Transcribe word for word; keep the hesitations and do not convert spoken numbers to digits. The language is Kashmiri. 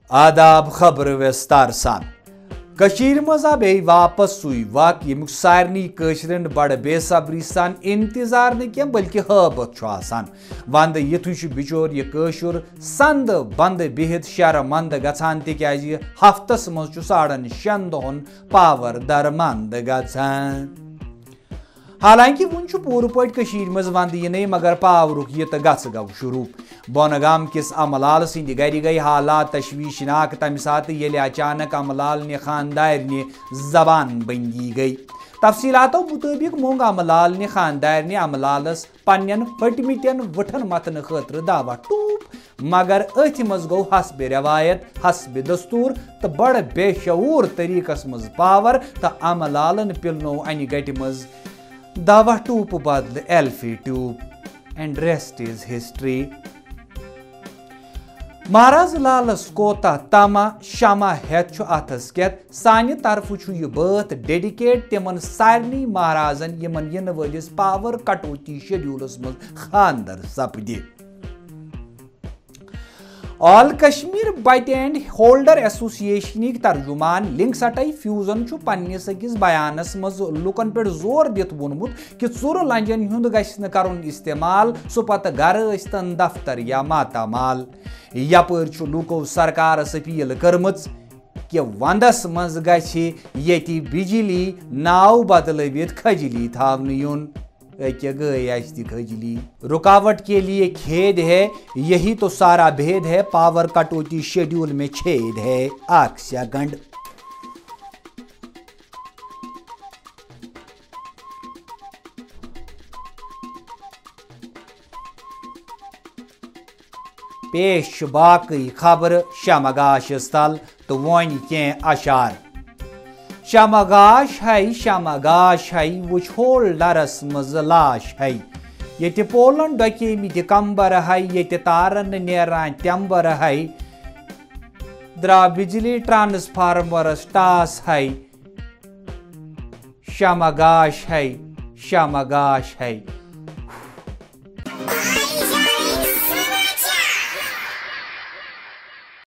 آداب، خبرٕ وِستار سان۔ کٔشیٖرِ منٛز آو بیٚیہِ واپس سُے وق، ییٚمیُک سارنٕے کٲشرٮ۪ن بڑٕ بے صبری سان انتظار نہٕ کینٛہہ، بلکہِ ہٲبتھ چھُ آسان۔ ونٛدٕ یِتھُے چھُ بِچور یہِ کٲشُر سندٕ بندٕ بِہِتھ شرمندٕ گژھان، تِکیازِ ہفتس منٛز چھُ ساڑن شٮ۪ن دۄہن پاور درمند گژھان۔ حالانکہ وُنہِ چھُ پوٗرٕ پٲٹھۍ کٔشیٖرِ منٛز ونٛدٕ یِنَے، مگر پاورُک یہِ تہٕ گژھٕ گوٚو شروٗع۔ بۄنہٕ گام کِس امہٕ لال سٕنٛدِ گرِ گٔے حالات تشویشناک تمہِ ساتہٕ، ییٚلہِ اچانک امہٕ لالنہِ خانٛدارنہِ زبان بندی گٔے۔ تفصیلاتو مُطٲبِق مۄنگ امہٕ لالنہِ خانٛدارنہِ امہٕ لالس پننٮ۪ن پھٔٹمٕتٮ۪ن وٕٹھن متھنہٕ خٲطرٕ دوا ٹوٗپ، مگر أتھۍ منٛز گوٚو حسبِ رٮ۪وایت، حسبِ دستور تہٕ بڑٕ بے شعوٗر طریقس منٛز پاور تہٕ امہٕ لالن پِلنوو انہِ گٹہِ منٛز دوا ٹوٗپہٕ بدلہٕ Elfy tube. And rest is history۔ مہراز لالس کوتاہ تما شمع ہٮ۪تھ چھُ اتھس کٮ۪تھ، سانہِ طرفہٕ چھُ یہِ بٲتھ ڈیڈیکیٹ تِمن سارنٕے مہرازن، یِمن یِنہٕ وٲلِس پاور کٹوتی شیڈیولس منٛز خانٛدر سپدِ۔ آل کشمیر بٹہِ اینڈ ہولڈر ایسوسیشنٕکۍ ترجمان لنگسٹائی فیوزن چھُ پننِس أکِس بیانس منٛز لوٗکن پٮ۪ٹھ زور دِتھ ووٚنمُت کہِ ژُرٕ لنجن ہُنٛد گژھِ نہٕ کرُن استعمال، سُہ پتہٕ گرٕ ٲسۍتن دفتر یا ماتامال۔ یپٲرۍ چھُ لوٗکو سرکارس اپیل کٔرمٕژ کہِ ونٛدس منٛز گژھِ ییٚتہِ بجلی ناو بدلٲوِتھ کھجلی تھاونہٕ یُن۔ أکیٛاہ گٔے اَسہِ تہِ کھجلی۔ رکاوٹ کے لیے کھید ہے، یہی تو سارا بھید ہے، پاور کٹوتی شیڈیول میں چھید ہے۔ اکھ سیکنڈ۔ پیش چھِ باقٕے خبرٕ شمع گاشس تل تہٕ وۄنۍ کینٛہہ اشعار۔ شمع گاش ہے، شمع گاش ہے، وٕچھ ہولڈرس منٛز لاش ہے۔ ییٚتہِ پولن ڈۄکیمٕتۍ کمبر ہے، ییٚتہِ تارن نیران تٮ۪مبر ہے۔ درٛاو بجلی ٹرانسفارمرس ٹاس ہے۔ شمع گاش ہے، شمع گاش ہے۔